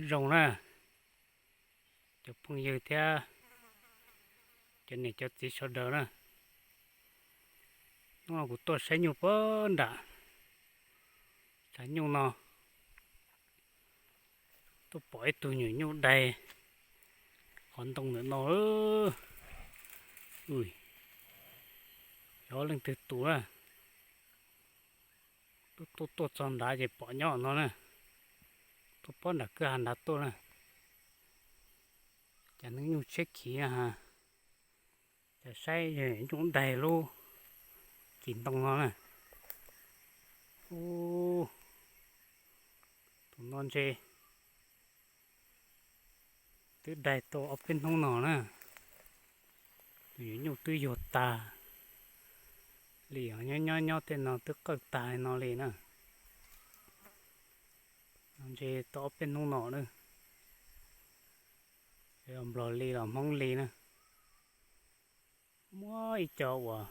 Zoo na, cov phooj ywg thiab cov niam cov txiv sawv daws na, hnub no kuv tuaj saib nyuj puag nram tshav nyuj no, tuaj pom ib tug nyuam nyuj daig qhov ntoo ntawm no. Xyov leej twg tus na. Tuaj tuaj tuaj txog nrad ces pom nyob no na. Tuaj pob nram kwj ha nrad tuaj na. Cas hnub nyuj tshiab khiv na ha. Cas saib nyuj daig lub kis ntoo no na. Ub, tus no ntshe twb daig tau ob peb hnub no na. Tus nyuam nyuj twb yuag tag li os, nyob nyob nyob tej no twb qawj tag li no li na. No ntshe tau ob peb hnub no na. Nplog li los Hmoob li na. Muaj ib co uas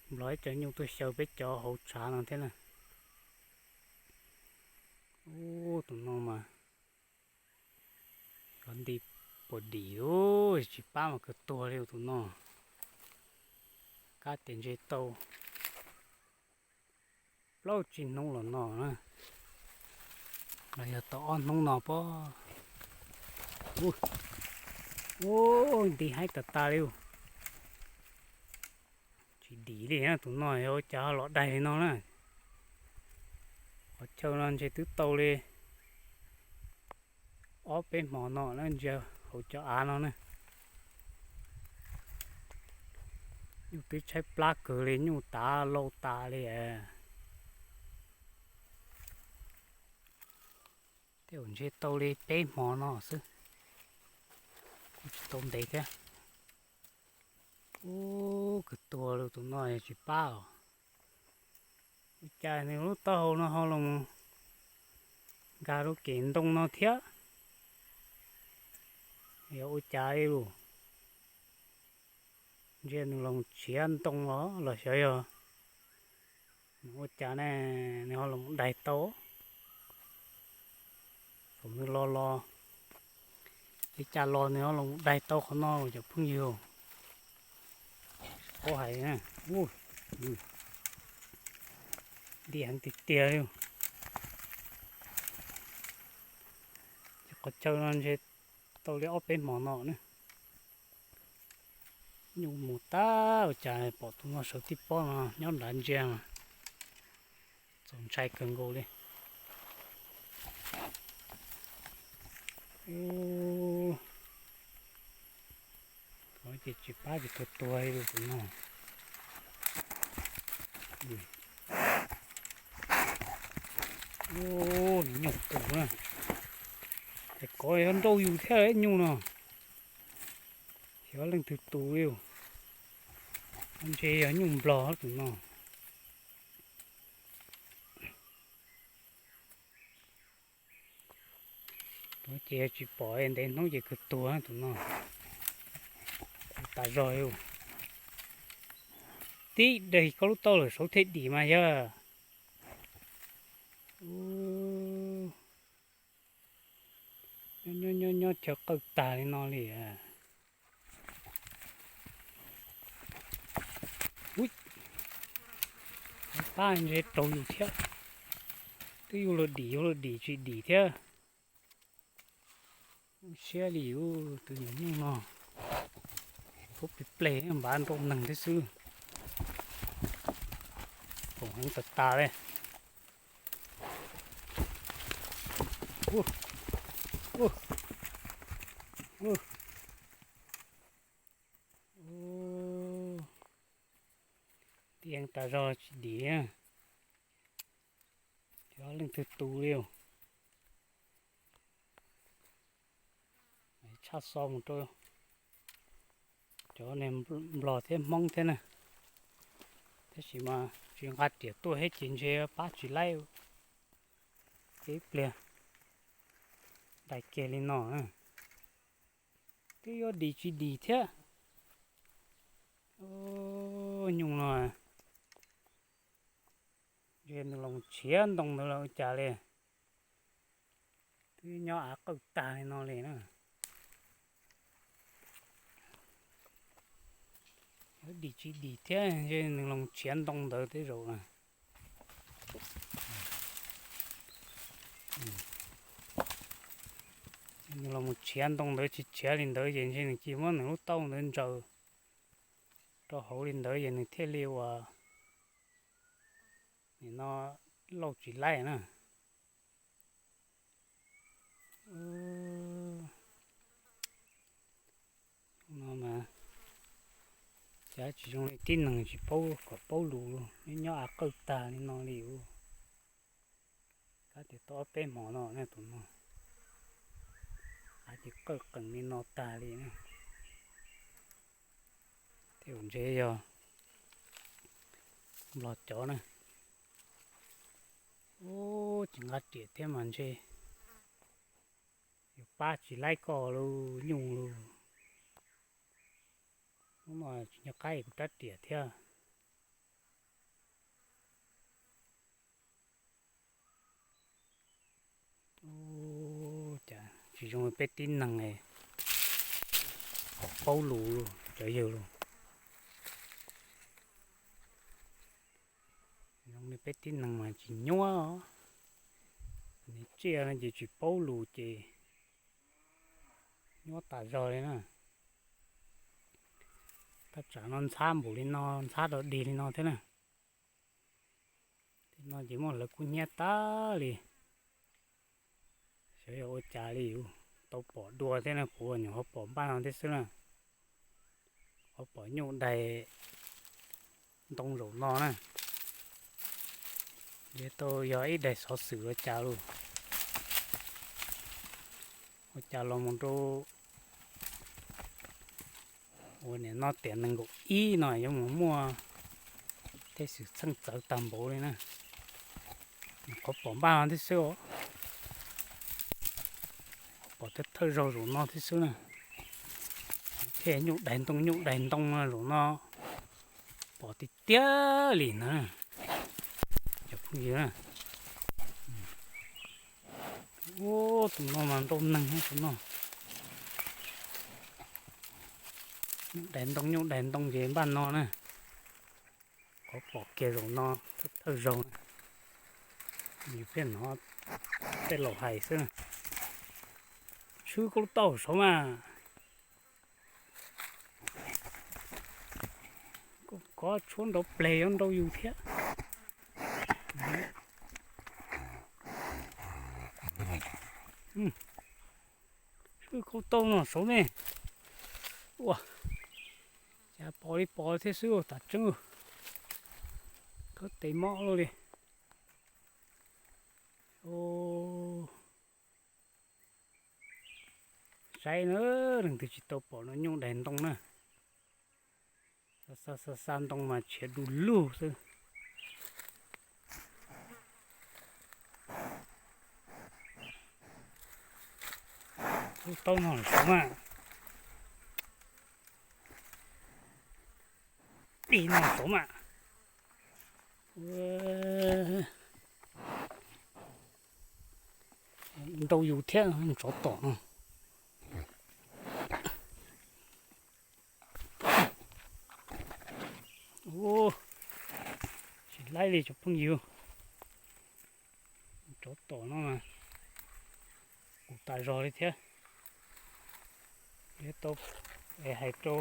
nplog ib co nyuj tuaj xyaw peb cov hauv tshav no thiab na. Ub, tus no mas cov nti puas dim ub, tsis pab mas kawg tuag li tus no. Kab tias ntshe tau plaub tsib hnub los no na, los yog tau ob hnub no pob. Ub, nti haib tas tas li. Tsis dim li na, tus no yog ua cas ho los daig li no na. Qhov chaw no ntshe twb tau li ob peb hmo no na, ntsia hauv cov av no na. Nyuj twb tshaib plab kawg li, nyuj tav lau tas li. Tej zaum ntshe tau li peb hmo no xwb, kuj tsis tau ntev thiab. Ub, kawg tuag li tus no yog tsis pab os. Ua cas nws lub taub hau no ho los nkag rau kev ntoo no thiab? Yog ua cas li lus? Ntsia nws los tshiav ntoo los los xyov yog nws ua cas ne, nws ho los daig tau. Thaum nws los los li cas los nws ho los daig tau qhov no cov phooj ywg. Paub hais, nti heev tiag tiag li. Qhov chaw no ntshe tau li ob peb hmo no na. Nyuj mus tag ua cas pom tus no sawv tib pob no nyob nrad ntsia mas txaus ntshai kawg nkaus li. Ub, ces tsis pab ces tuag tuag li tus no. Ub, nyuj qus na. Ces kov yog nrauj yus thiab nyuj no. Xyov leej twg tus li. Ntshe yog nyuj nplog tus no. Tus ces tsis pom ntev hnub ces kawg tuag tus no. Tas zog li. Tib daig koj lub taub lawm saud thiaj dim mas yog. Nyob nyob nyob chaw qawj tag li no li. Ub, pab ntshe raug yus thiab. Twb yus los dim yus los dim tsis dim thiab. Siab li ub, tus nyuam nyuj no kub plig pleg npav nrau neeg thiab xwb. Khoom heev tas tas li. Tib heev tas zog tsis dim. Xyov leej twg tus li. Tshaj xo mus rau cov niag nplog thiab hmoob thiab na. Tab sis mas tsis nqa riam tuaj thiab ces ntshe pab tsis laib. Ib pliag dai kiag li no na. Twb yuav dim tsis dim thiab. Nyuj no ntshe nws los tshiav ntoo ntawd los ua cas li. Twb nyob av qawj tag li no li na. Yuav dim tsis dim thiab, ntshe nws los tshiav ntoo ntawd tej zaum na. Nws los tshiav ntoo ntawd, tsis tshiav li ntawd ces ntshe nws cia muab nws lub taub ntawd ntsaws rau hauv li ntawd ces nws thiaj li uas nim no lauj tsis laib na. No mas cas tsis zoo li tib neeg tsis paub kom paub lus, nyob nyob av qawj tag li no li. Kab tias tau ob peb hmo no ne tus no, av ces qawj qees li no tag li na. Tej zaum ntshe yog nplog cov na. Ub, tsis nqa riam thiab mas ntshe yuav pab tsis laib koj lub nyuj lug. Hnub no tsis nco qab kuv rab riam thiab. Ub, cas tsis zoo li peb tib neeg kom paub lus cov yawg lus. Zoo li peb tib neeg mas tsis nyuab, nws tsiaj no ces tsis paub lus ces nyuab tas zog li na. Thaj tsam no ntxhab npaum li no, ntxhab rau dig li no thiab na. Tej no ces muaj lawv kub hnyiab tag li. Xyov yog ua cas li, tau pom dua thiab na, kuv nyuam qhuav pom npaj no thiab xwb na. Qhov pom nyuj daig ntoo zaum no na, ntshe tau yog ib daig xov xwm ua cas los, ua cas los mus rau ua niam no tiam nees nkaum ib no yuav mus muaj tej xwm txheej txawv tag npaum li na. Qhov pom npaj no thiab xwb, qhov pom thawj thawj zaug zaum no thiab xwb na. Thiaj nyuj daig ntoo nyuj daig ntoo zaum no pom tiag tiag li na, cov phooj ywg na. Ub, tus no mas nrau neeg tus no. Nyuj daig ntoo nyuj daig ntoo ces npaj no na. Qhov pom kiag zaum no thawj zaug na, yus pheej hnov tej laus hais xwb. Tshwb koj lub taub hau saud mas. Koj tshuab nrov pleg yuav nrau yus thiab. Tshwb koj lub taub hau no saud ne. Ua cas pom li pom thiab xwb, tam tseeb khawb tes mob luaj li. Saib na, leej twg tsis tau pom no nyuj daig ntoo na. Xa xa xa ntoo mas tshiav du lug xwb. Lub taub no saud mas, ib no saud mas. Nrau yus thiab tsov tom no. Tsis laib li cov phooj ywg, tsov tom no mas kuv tas zog li thiab. Tau hais rau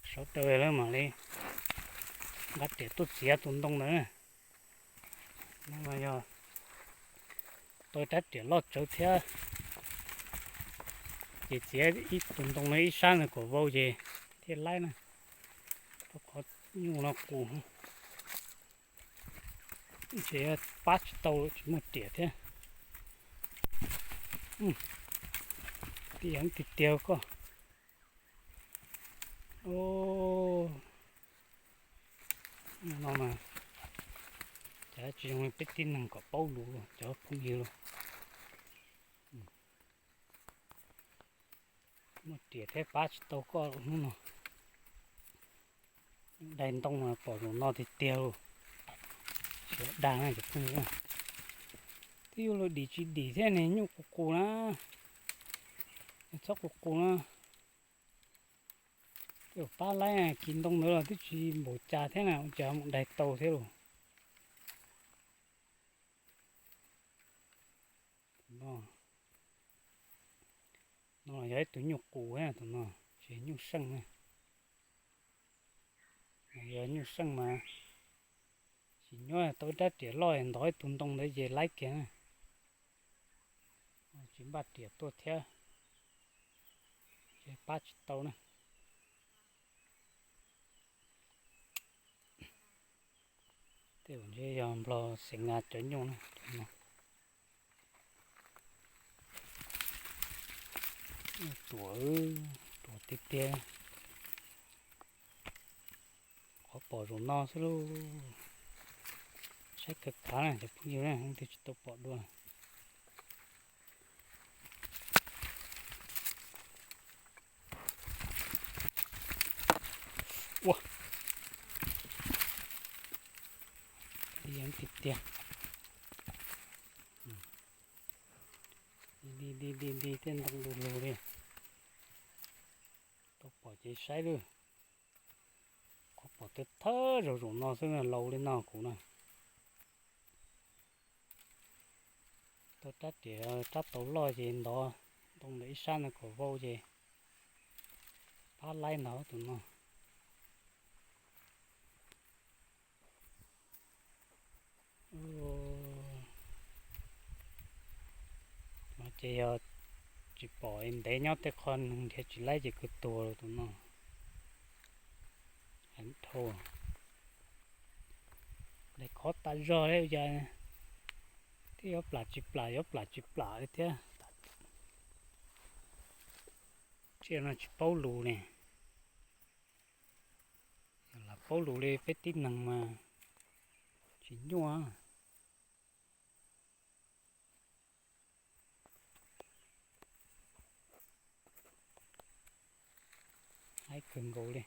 sawv daws lawv mam li nqa riam tuaj txiav tus ntoo ntawd. No mas yog tau rab riam loj tsawv thiab, ces txiav ib tus ntoo no ib sab ntawd kom vau ces thiaj laib na. Rau qhov nyuj no qus, ntshe pab tsis tau, tsis muaj riam thiab. Tij yeej tiag tiag koj. No mas cas tsis zoo li peb tib neeg kom paub lus cov phooj ywg los. Muaj riam thiab pab tsis tau koj hnub no. Daig ntoo mas pom zaum no tiag tiag los. Siav dag na cov phooj ywg. Twb yuav luag dim tsis dim thiab ne, nyuj qus qus na. Txhob qus qus na. Tej zaum pab laib, kis ntoo ntawd los twb tsis npaum cas thiab na, ua cas mus daig tau thiab lauj. No, no yog ib tug nyuj qus, tus no tsis nyuj seej na. Yog nyuj seej mas tsis nyob, tau ib rab riam loj ntov ib tug ntoo ntawd ces laib kiag na. Tsis npaj riam tuaj thiab, ces pab tsis tau na. Tej zaum ntshe yog nplog Xeem Nas cov nyuj na. Nyuj ruam, ruam tiag tiag. Qhov pom zaum no xwb lauj. Saib kawg khav na cov phooj ywg na, leej twg tsis tau pom dua. Ua, li tiag tiag. Di di di di, tej ntoo du lug li. Tau pom ces saib lawm. Qhov pom thawj thawj zaum zaum no xwb, laus li no kuv na. Tau rab riam, rab taus loj ces ntov ntoo ntawm ib sab no kom vau ces pab laib ntog tus no. No ces yog tsis pom ntev nyob tej qho nrhiav tsis laib ces kuj tuag tus no. Dhau, daim khov tas zog li cas, thiab yuav plam tsis plam, yuav plam tsis plam li thiab. Tsiaj no tsis paub lus ne. Yog lam paub lus li peb tib neeg mas tsis nyuaj. Laib kawg nkaus li.